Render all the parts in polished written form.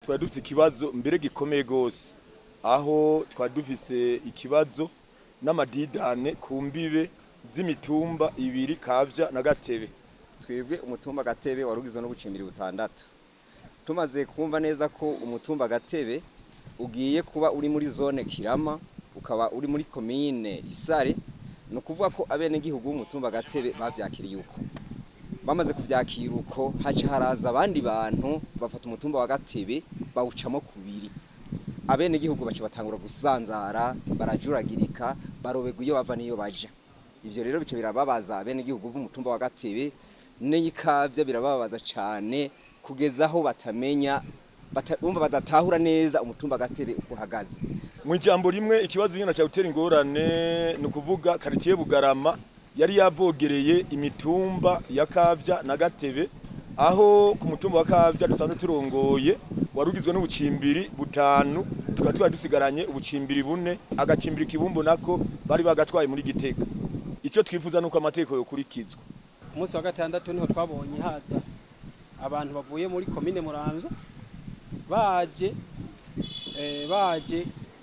Twari dufise ikibazo mbere gikomeye gose, aho twari dufise ikibazo n'amadidane ku mbibe z'imitumba ibiri, Kavya na Gatebe. Twebwe umutumba Gatebe wari ugizwe n'ubucimbiri butandatu. Tumaze kumva neza ko umutumba Gatebe ugiye kuba uri muri zone Kirama, ukaba uri muri komine Isare, ni ukuvuga ko abenegihugu b'umutumba Gatebe bavyakiriye uko. Bamaze kuvyakira uko, haca haraza abandi bantu bafata umutumba wa Gatebe bawucamo kubiri. Abenegihugu baca batangura gusanzara, barajuragirika, baroberwa iyo bava n'iyo baja. Ivyo rero bica birababaza abenegihugu b'umutumba wa Gatebe n'Ikavya, birababaza cane kugeza aho batamenya bumva badatahura neza umutumba Gatebe uko uhagaze. Mu ijambo rimwe, ikibazo nyene ca gutera ingorane ni ukuvuga quartier Bugarama yari yavogereye imitumba ya Kavya na Gatebe, aho ku mutumba wa Kavya dusanzwe turongoye wari ugizwe n'ubucimbiri butanu, tukaba twari dusigaranye ubucimbiri bune. Agacimbiri Kibumbu nako bari bagatwaye muri Gitega. Ico twifuza nuko amategeko yokurikizwa. Ku munsi wa gatandatu niho twabonye haza abantu bavuye muri komine Muramvya, baje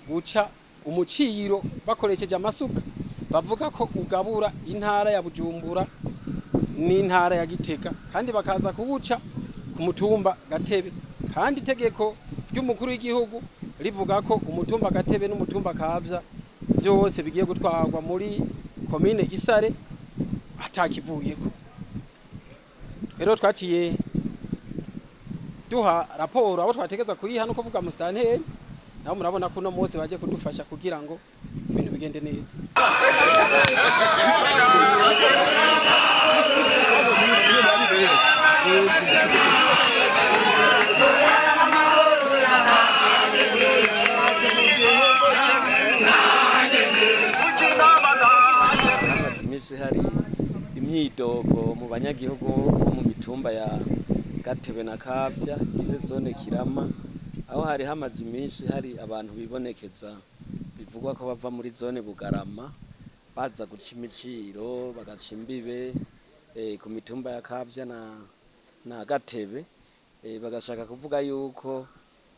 guca umuciro bakoresheje amasuka, bavuga ko ugabura intara ya Bujumbura n'intara ya Gitega, kandi bakaza kuwuca ku mutumba Gatebe, kandi itegeko ry'umukuru w'igihugu rivuga ko umutumba Gatebe n'umutumba Kavya vyose bigiye gutwarwa muri komine Isare atakivuyeko. Rero twaciye duha raporo abo twategeza kuyiha, no kuvuga musitanteri, nabo murabona ko uno munsi baje kudufasha kugira ngo ibintu bigende neza. Hamaze iminsi hari imyidogo mu banyagihugu bo mu mitumba ya Gatebe na Kavya igize zone Kirama, aho hari hamaze iminsi hari abantu bibonekeza bivugwa ko bava muri zone Bugarama, baza guca imiciro, bagaca imbibe ku mitumba ya Kavya na Gatebe, bagashaka kuvuga yuko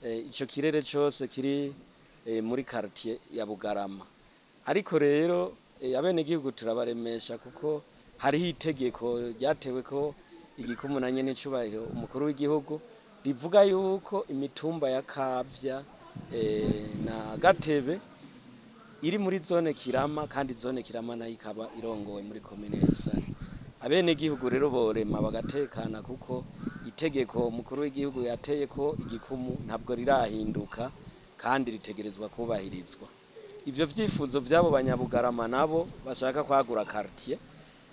ico kirere cose kiri muri quartier ya Bugarama. Ariko rero abenegihugu turabaremesha, kuko hariho itegeko ryatewe ko igikumwe na nyen'icubahiro umukuru w'igihugu, rivuga yuko imitumba ya Kavya na Gatebe iri muri zone Kirama, kandi zone Kirama nayo ikaba irongowe muri komine Isare. Abenegihugu rero borema bagatekana, kuko itegeko umukuru w'igihugu yateye ko igikumu ntabwo rirahinduka kandi ritegerezwa kubahirizwa. Ivyo vyifuzo vy'abo banyabugarama nabo bashaka kwagura quartier,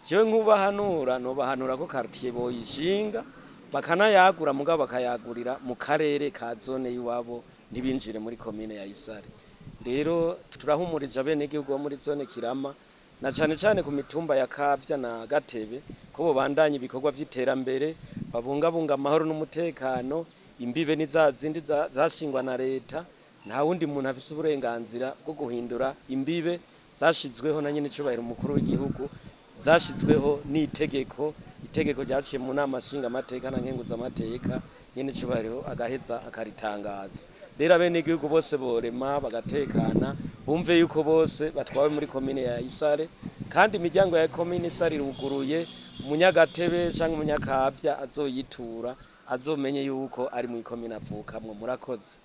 jewe nkubahanura, nobahanura ko quartier boyishinga bakanayagura, mugabo bakayagurira mu karere ka zone y'iwabo, ntibinjire muri komine ya Isare. Rero turahumurije abenegihugu bo muri zone Kirama na cane cane ku mitumba ya Kavya na Gatebe ko bobandanya ibikorwa vy'iterambere, babungabunga amahoro n'umutekano. Imbibe ni za zindi zashingwa na leta, nta wundi muntu afise uburenganzira bwo guhindura imbibe zashizweho na nyen'icubahiro umukuru w'igihugu, zashizweho n'itegeko, itegeko ryaciye mu nama nshingamateka na nkenguzamateka, nyen'icubahiro agaheza akaritangaza. Rero abenegihugu bose borema bagatekana, bumve yuko bose batwawe muri komine ya Isare, kandi imiryango ya komine Isare iruguruye. Umunyagatebe canke umunyakavya azoyitura azomenye yuko ari mu ikomine avukamwo. Murakoze.